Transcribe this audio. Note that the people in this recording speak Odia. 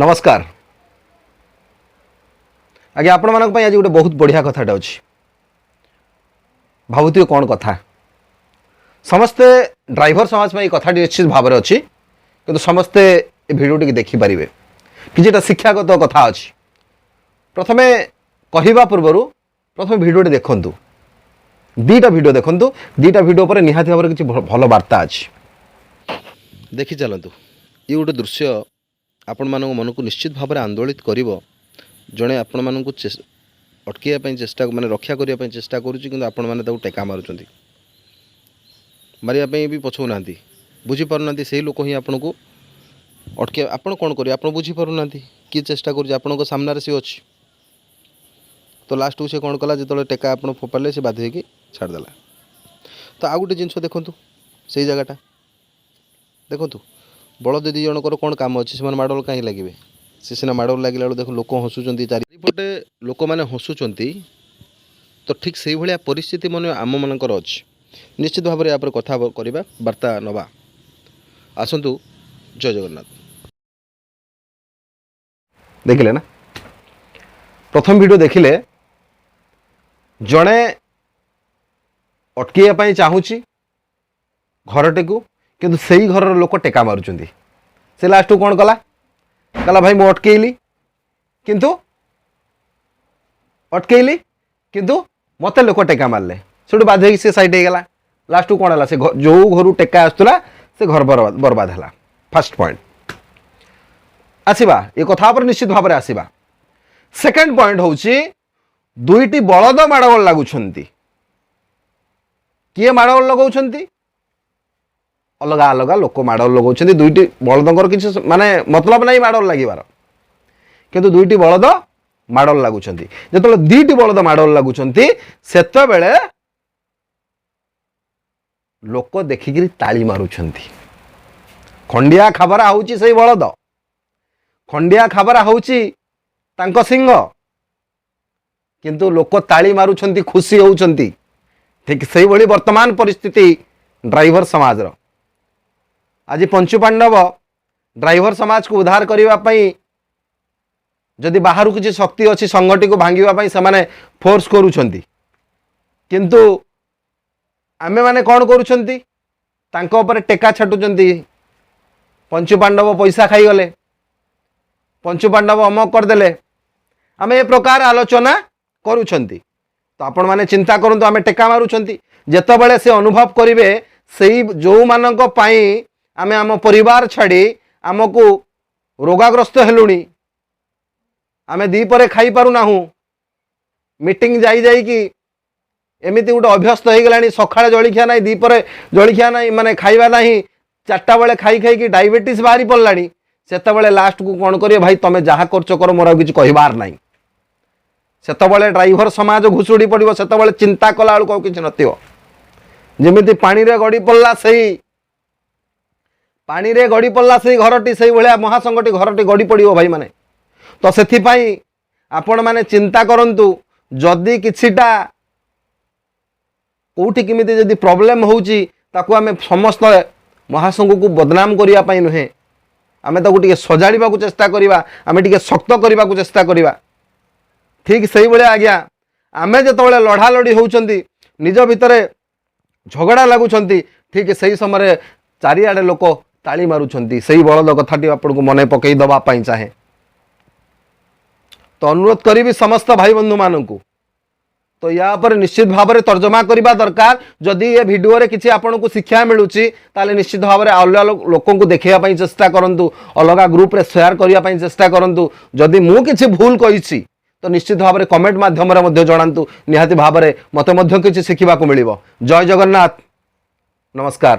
ନମସ୍କାର ଆଜ୍ଞା। ଆପଣମାନଙ୍କ ପାଇଁ ଆଜି ଗୋଟେ ବହୁତ ବଢ଼ିଆ କଥାଟା ଅଛି। ଭାବୁଥିବେ କ'ଣ କଥା। ସମସ୍ତେ ଡ୍ରାଇଭର ସମାଜ ପାଇଁ ଏ କଥାଟି ନିଶ୍ଚିତ ଭାବରେ ଅଛି, କିନ୍ତୁ ସମସ୍ତେ ଏ ଭିଡ଼ିଓଟିକି ଦେଖିପାରିବେ। କିଛିଟା ଶିକ୍ଷାଗତ କଥା ଅଛି। ପ୍ରଥମେ କହିବା ପୂର୍ବରୁ ପ୍ରଥମେ ଭିଡ଼ିଓଟି ଦେଖନ୍ତୁ। ଦୁଇଟା ଭିଡ଼ିଓ ଦେଖନ୍ତୁ। ଦୁଇଟା ଭିଡ଼ିଓ ପରେ ନିହାତି ଭାବରେ କିଛି ଭଲ ବାର୍ତ୍ତା ଅଛି। ଦେଖି ଚାଲନ୍ତୁ। ଇଏ ଗୋଟେ ଦୃଶ୍ୟ ଆପଣମାନଙ୍କ ମନକୁ ନିଶ୍ଚିତ ଭାବରେ ଆନ୍ଦୋଳିତ କରିବ। ଜଣେ ଆପଣମାନଙ୍କୁ ଅଟକେଇବା ପାଇଁ ଚେଷ୍ଟା, ମାନେ ରକ୍ଷା କରିବା ପାଇଁ ଚେଷ୍ଟା କରୁଛି, କିନ୍ତୁ ଆପଣମାନେ ତାକୁ ଟେକା ମାରୁଛନ୍ତି। ମାରିବା ପାଇଁ ବି ପଛଉନାହାନ୍ତି। ବୁଝିପାରୁନାହାନ୍ତି, ସେଇ ଲୋକ ହିଁ ଆପଣଙ୍କୁ ଅଟକେଇବା। ଆପଣ କ'ଣ କରିବେ? ଆପଣ ବୁଝିପାରୁନାହାନ୍ତି କିଏ ଚେଷ୍ଟା କରୁଛି। ଆପଣଙ୍କ ସାମ୍ନାରେ ସିଏ ଅଛି। ତ ଲାଷ୍ଟକୁ ସେ କ'ଣ କଲା? ଯେତେବେଳେ ଟେକା ଆପଣ ଫୋପାଡ଼ିଲେ, ସେ ବାଧ୍ୟ ହେଇକି ଛାଡ଼ିଦେଲା। ତ ଆଉ ଗୋଟେ ଜିନିଷ ଦେଖନ୍ତୁ, ସେଇ ଜାଗାଟା ଦେଖନ୍ତୁ। ବଳଦ ଦୁଇ ଜଣଙ୍କର କ'ଣ କାମ ଅଛି? ସେମାନେ ମାଡ଼ଗୋଳ କାହିଁ ଲାଗିବେ? ସେ ସିନା ମାଡ଼ଗୋଳ ଲାଗିଲା ବେଳକୁ ଦେଖ, ଲୋକ ହସୁଛନ୍ତି, ଚାରିପଟେ ଲୋକମାନେ ହସୁଛନ୍ତି। ତ ଠିକ୍ ସେଇଭଳିଆ ପରିସ୍ଥିତି ମନେ ଆମମାନଙ୍କର ଅଛି। ନିଶ୍ଚିତ ଭାବରେ ୟା ଉପରେ କଥା କରିବା, ବାର୍ତ୍ତା ନେବା। ଆସନ୍ତୁ, ଜୟ ଜଗନ୍ନାଥ। ଦେଖିଲେ ନା? ପ୍ରଥମ ଭିଡ଼ିଓ ଦେଖିଲେ, ଜଣେ ଅଟକେଇବା ପାଇଁ ଚାହୁଁଛି ଘରଟିକୁ, କିନ୍ତୁ ସେଇ ଘରର ଲୋକ ଟେକା ମାରୁଛନ୍ତି। ସେ ଲାଷ୍ଟକୁ କ'ଣ କଲା? କହିଲା, ଭାଇ, ମୁଁ ଅଟକେଇଲି, କିନ୍ତୁ ଅଟକେଇଲି, କିନ୍ତୁ ମୋତେ ଲୋକ ଟେକା ମାରିଲେ। ସେଠୁ ବାଧ୍ୟ ହେଇକି ସେ ସାଇଡ୍ ହେଇଗଲା। ଲାଷ୍ଟକୁ କ'ଣ ହେଲା? ସେ ଯେଉଁ ଘରୁ ଟେକା ଆସୁଥିଲା, ସେ ଘର ବର୍ବାଦ ବର୍ବାଦ ହେଲା। ଫାର୍ଷ୍ଟ ପଏଣ୍ଟ ଆସିବା, ଏ କଥା ଉପରେ ନିଶ୍ଚିତ ଭାବରେ ଆସିବା। ସେକେଣ୍ଡ ପଏଣ୍ଟ ହେଉଛି, ଦୁଇଟି ବଳଦ ମାଡ଼ଗୋଳ ଲାଗୁଛନ୍ତି। କିଏ ମାଡ଼ଗୋଳ ଲଗାଉଛନ୍ତି? ଅଲଗା ଅଲଗା ଲୋକ ମାଡ଼ଗୋଳ ଲଗାଉଛନ୍ତି। ଦୁଇଟି ବଳଦଙ୍କର କିଛି ମାନେ ମତଲବ ନାହିଁ ମାଡ଼ଗୋଳ ଲାଗିବାର, କିନ୍ତୁ ଦୁଇଟି ବଳଦ ମାଡ଼ଗୋଳ ଲାଗୁଛନ୍ତି। ଯେତେବେଳେ ଦୁଇଟି ବଳଦ ମାଡ଼ଗୋଳ ଲାଗୁଛନ୍ତି, ସେତେବେଳେ ଲୋକ ଦେଖିକିରି ତାଳି ମାରୁଛନ୍ତି। ଖଣ୍ଡିଆ ଖାବରା ହେଉଛି ସେଇ ବଳଦ, ଖଣ୍ଡିଆ ଖାବରା ହେଉଛି ତାଙ୍କ ଶିଙ୍ଗ, କିନ୍ତୁ ଲୋକ ତାଳି ମାରୁଛନ୍ତି, ଖୁସି ହେଉଛନ୍ତି। ଠିକ୍ ସେଇଭଳି ବର୍ତ୍ତମାନ ପରିସ୍ଥିତି ଡ୍ରାଇଭର ସମାଜର। ଆଜି ପଞ୍ଚୁ ପାଣ୍ଡବ ଡ୍ରାଇଭର ସମାଜକୁ ଉଦ୍ଧାର କରିବା ପାଇଁ ଯଦି ବାହାରୁ କିଛି ଶକ୍ତି ଅଛି, ସଂଘଟିକୁ ଭାଙ୍ଗିବା ପାଇଁ ସେମାନେ ଫୋର୍ସ କରୁଛନ୍ତି, କିନ୍ତୁ ଆମେମାନେ କ'ଣ କରୁଛନ୍ତି? ତାଙ୍କ ଉପରେ ଟେକା ଛାଟୁଛନ୍ତି। ପଞ୍ଚୁ ପାଣ୍ଡବ ପଇସା ଖାଇଗଲେ, ପଞ୍ଚୁ ପାଣ୍ଡବ ଅମକ କରିଦେଲେ, ଆମେ ଏ ପ୍ରକାର ଆଲୋଚନା କରୁଛନ୍ତି। ତ ଆପଣମାନେ ଚିନ୍ତା କରନ୍ତୁ, ଆମେ ଟେକା ମାରୁଛନ୍ତି। ଯେତେବେଳେ ସେ ଅନୁଭବ କରିବେ, ସେଇ ଯେଉଁମାନଙ୍କ ପାଇଁ ଆମେ ଆମ ପରିବାର ଛାଡ଼ି ଆମକୁ ରୋଗାଗ୍ରସ୍ତ ହେଲୁଣି, ଆମେ ଦ୍ୱିପହରେ ଖାଇପାରୁନାହୁଁ, ମିଟିଂ ଯାଇ ଯାଇକି ଏମିତି ଗୋଟେ ଅଭ୍ୟସ୍ତ ହେଇଗଲାଣି, ସକାଳେ ଜଳଖିଆ ନାହିଁ, ଦ୍ୱିପହରେ ଜଳଖିଆ ନାହିଁ, ମାନେ ଖାଇବା ନାହିଁ, 4ଟା ବେଳେ ଖାଇ ଖାଇକି ଡାଇବେଟିସ୍ ବାହାରି ପଡ଼ିଲାଣି, ସେତେବେଳେ ଲାଷ୍ଟକୁ କ'ଣ କରିବେ? ଭାଇ, ତମେ ଯାହା କରୁଛ କର, ମୋର ଆଉ କିଛି କହିବାର ନାହିଁ। ସେତେବେଳେ ଡ୍ରାଇଭର ସମାଜ ଘୁଷୁଡ଼ି ପଡ଼ିବ। ସେତେବେଳେ ଚିନ୍ତା କଲା ବେଳକୁ ଆଉ କିଛି ନଥିବ। ଯେମିତି ପାଣିରେ ଗଡ଼ି ପଡ଼ିଲା, ସେଇ ପାଣିରେ ଗଡ଼ି ପଡ଼ିଲା ସେଇ ଘରଟି, ସେଇଭଳିଆ ମହାସଂଘଟି ଘରଟି ଗଡ଼ି ପଡ଼ିବ ଭାଇମାନେ। ତ ସେଥିପାଇଁ ଆପଣମାନେ ଚିନ୍ତା କରନ୍ତୁ, ଯଦି କିଛିଟା କେଉଁଠି କେମିତି ଯଦି ପ୍ରୋବ୍ଲେମ୍ ହେଉଛି, ତାକୁ ଆମେ ସମସ୍ତ ମହାସଂଘକୁ ବଦନାମ କରିବା ପାଇଁ ନୁହେଁ, ଆମେ ତାକୁ ଟିକେ ସଜାଡ଼ିବାକୁ ଚେଷ୍ଟା କରିବା, ଆମେ ଟିକେ ଶକ୍ତ କରିବାକୁ ଚେଷ୍ଟା କରିବା। ଠିକ୍ ସେଇଭଳିଆ ଆଜ୍ଞା, ଆମେ ଯେତେବେଳେ ଲଢ଼ାଲଢ଼ି ହେଉଛନ୍ତି, ନିଜ ଭିତରେ ଝଗଡ଼ା ଲାଗୁଛନ୍ତି, ଠିକ୍ ସେଇ ସମୟରେ ଚାରିଆଡ଼େ ଲୋକ ତାଳି ମାରୁଛନ୍ତି। ସେଇ ବଳଦ କଥାଟି ଆପଣଙ୍କୁ ମନେ ପକାଇ ଦେବା ପାଇଁ ଚାହେଁ। ତ ଅନୁରୋଧ କରିବି ସମସ୍ତ ଭାଇ ବନ୍ଧୁମାନଙ୍କୁ, ତ ୟା ଉପରେ ନିଶ୍ଚିତ ଭାବରେ ତର୍ଜମା କରିବା ଦରକାର। ଯଦି ଏ ଭିଡ଼ିଓରେ କିଛି ଆପଣଙ୍କୁ ଶିକ୍ଷା ମିଳୁଛି, ତାହେଲେ ନିଶ୍ଚିତ ଭାବରେ ଅଲଗା ଲୋକଙ୍କୁ ଦେଖାଇବା ପାଇଁ ଚେଷ୍ଟା କରନ୍ତୁ, ଅଲଗା ଗ୍ରୁପରେ ସେୟାର କରିବା ପାଇଁ ଚେଷ୍ଟା କରନ୍ତୁ। ଯଦି ମୁଁ କିଛି ଭୁଲ କହିଛି, ତ ନିଶ୍ଚିତ ଭାବରେ କମେଣ୍ଟ ମାଧ୍ୟମରେ ମଧ୍ୟ ଜଣାନ୍ତୁ। ନିହାତି ଭାବରେ ମୋତେ ମଧ୍ୟ କିଛି ଶିଖିବାକୁ ମିଳିବ। ଜୟ ଜଗନ୍ନାଥ, ନମସ୍କାର।